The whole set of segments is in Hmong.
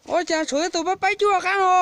Ua cas tshuav ib tug pab paib cuaj qab no.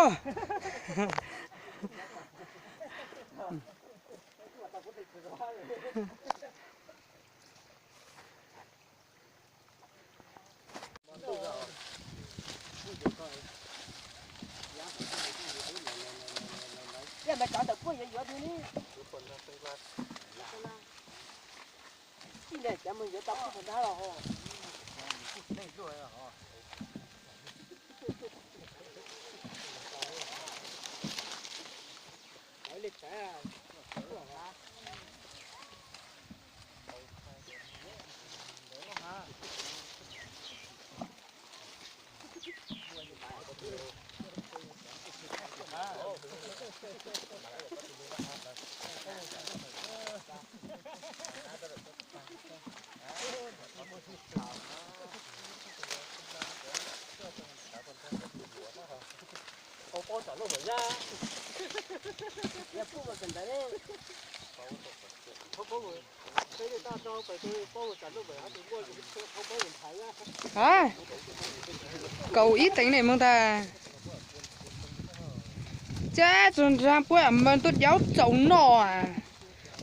Kaum ib teev ne moog tag. Cab txug nraag puab mas tuaj jaub txaus noj.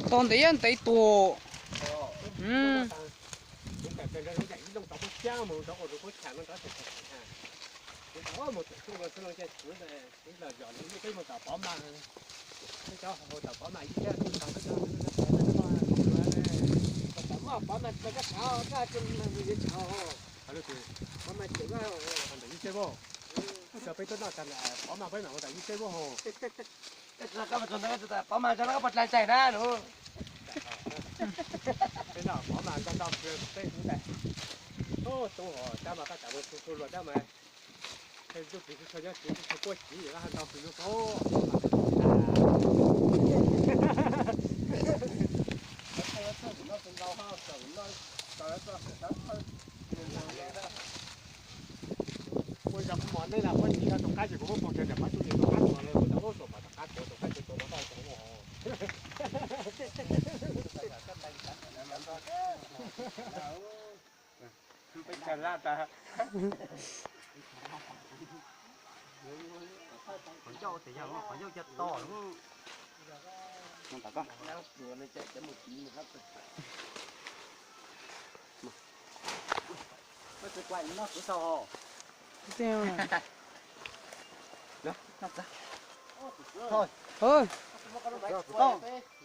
Tog ntev yog ntev tuag. Pov mas tso na, pov dlai dlai na. Peb noj pov mas nto nto kws peb kuv tais. Tub hov dab mas koj tsam mus txhua txhua luag dab mas. Tej tub txiv txhua txhua nyob txiv txhua txhua puab txiv yog koj haj nto kws lug txhua. Puab zog kuv mos nej na, puab tsis yog tus qab ces kuv muab pov tseg, pab tug tsis tus qab tuag lawm, kuv tau ub tuam pom tus qab tuag, tus qab tuag tuag los tau tus ub. Peb tsag laj tas. Qhov ncauj tias yog qhov ncauj coj to. Tsis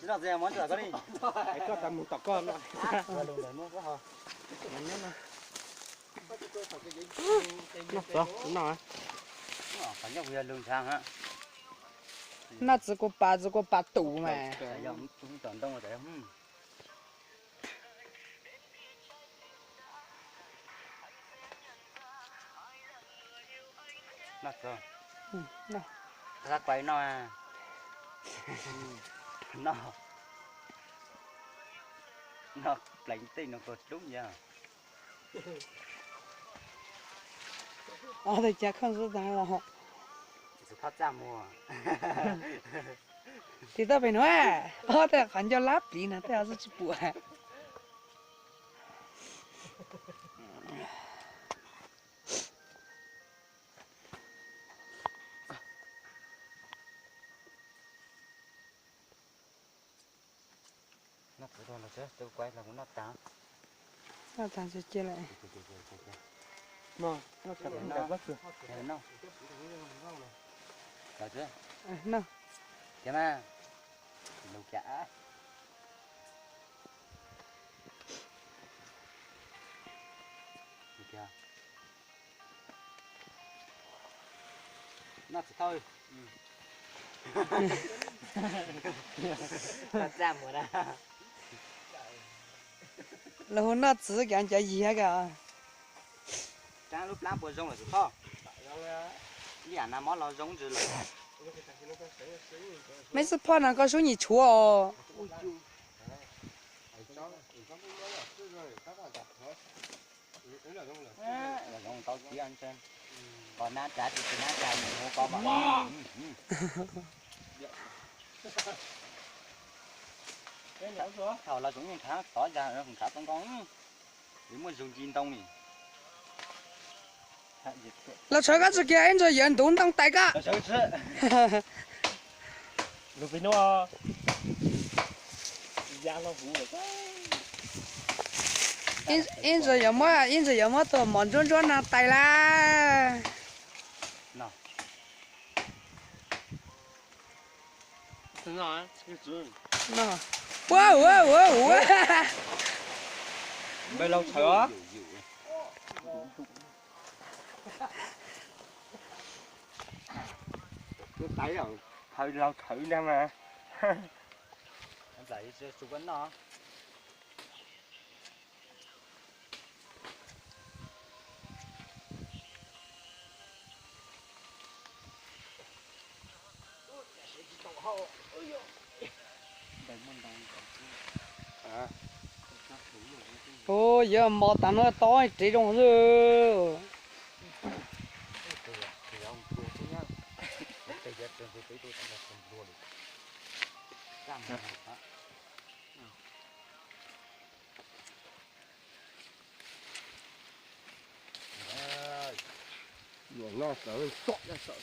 noj txiv mov ntawm koj li. Koj tas mus tom koj no. Noj txiv, noj. Qhov ncauj kuv yog lug ntshav. Noj txiv kuv pas, txiv kuv pas tus mas. Noj txiv. Noj. Noj. Noj pleev tej no koj dlub yog. Ob tug cav khaub xub tag los. Tig tau pem nuav, ob tug qhov ncauj lab pliv no tej xwb tsis pum. Noj txiv los, kuv noj tag. Noj tag cia lawm. Noj. Noj txiv tau. Lawv hu noj txiv kav cov yig hab kav. Lub plab puas zoo lawm txiv Thoj? Ib yam nas mov los zoo ntsis lawm. Meb xub phoj no koj sub nyim tshuav os. Los zoo tau tiag ntshe. Koj nab tsa tsis tsis nab tsa mus koj mas. Thaum los zoo yeej khav tod yag khav tau nkoos. Yuav muaj zoo ci ntoo ni. Los tshawv koj tsis kiag ib ntsis yawg ntuv ntoo tais koj. Ib ntsis yuav muab, ib ntsis yuav muab tus mov ntsuab ntsuab no tais lawm. Ua ua ua ua. Npawg laug tshawv os. Npawg laug tshawv ntag mas. Ua, yawg mos tas no tau ris zoo xwb. Yuav no sawv tsom, sawv.